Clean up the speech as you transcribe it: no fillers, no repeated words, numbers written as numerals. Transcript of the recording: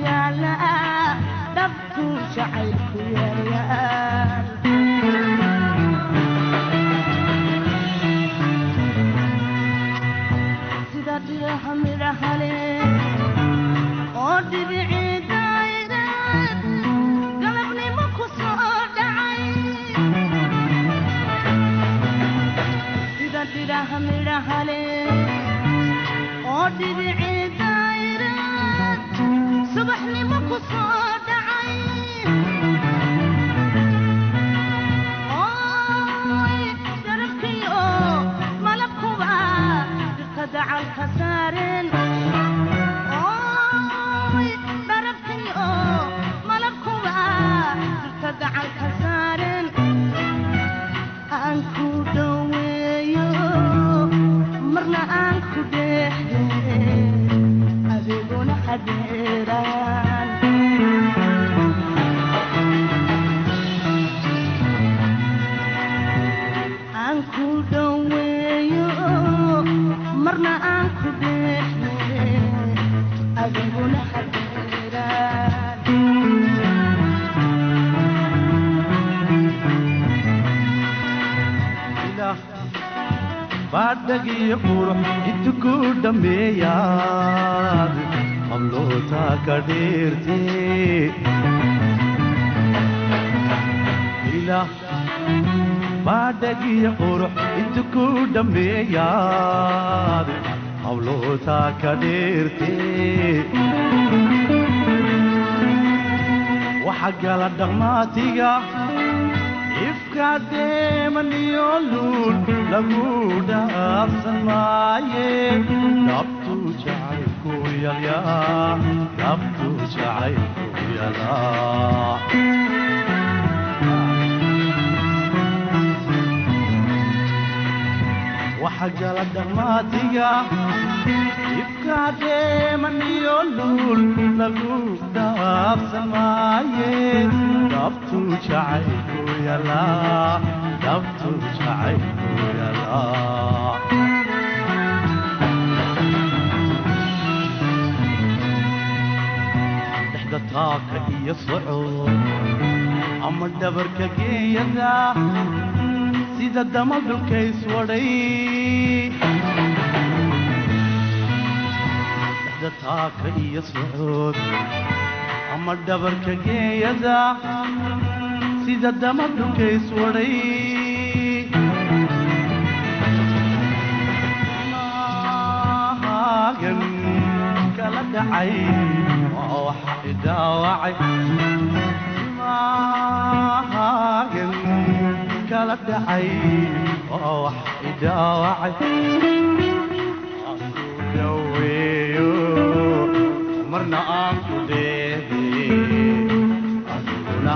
Yaala dhabtu jacaylku yaal. Sida dhiraha midhahale oo dhibicii daayreed galabnimo ku soo dhacay, sida dhiraha midhahale oo dhibicii dayreed subaxnimo ku soo dhacay, oy darabkiyo malabkuba dhirta dacalka saareen, oy darabkiyo malabkuba dhirta dacalka saareen, aan ku dhoweeyo marna aan ku dheexde, adiguna hadheeraan. Aan ku dhoweeyo marna aan ku dheexde, adiguna hadheeraan. Ilaah baadhagiyo qurux intu ku dhammeeyaad hablootaa ka dheerte. Ilaah baadhagiyo qurux intu ku dhammeeyaad hablootaa ka dheerte. Waxa gala dhaqmaatiga ifka deemaniyo luul lagu dhaafsan maaye, dhabtu jacaylku yalyaa, dhabtu jacaylku yalaa. Waxa gala dhaqmaatiga ifka deemaniyo luul lagu dhaafsan maaye, dhabtu jacaylku yalaa, dhabtu jacaylku yalaa. Dhexda taaka iyo socod ama dhabarka geeyada, sida damal dhulka iswadhay. Dhexda taaka iyo socod ama dhabarka geeyada, sida damal dhulka iswadhay. Maagan kala dhacay waa waxa idhaawacay, maagan kala dhacay waa wax idhaawacay. Aan ku dhaweeyo marna aan ku dheede, adiguna.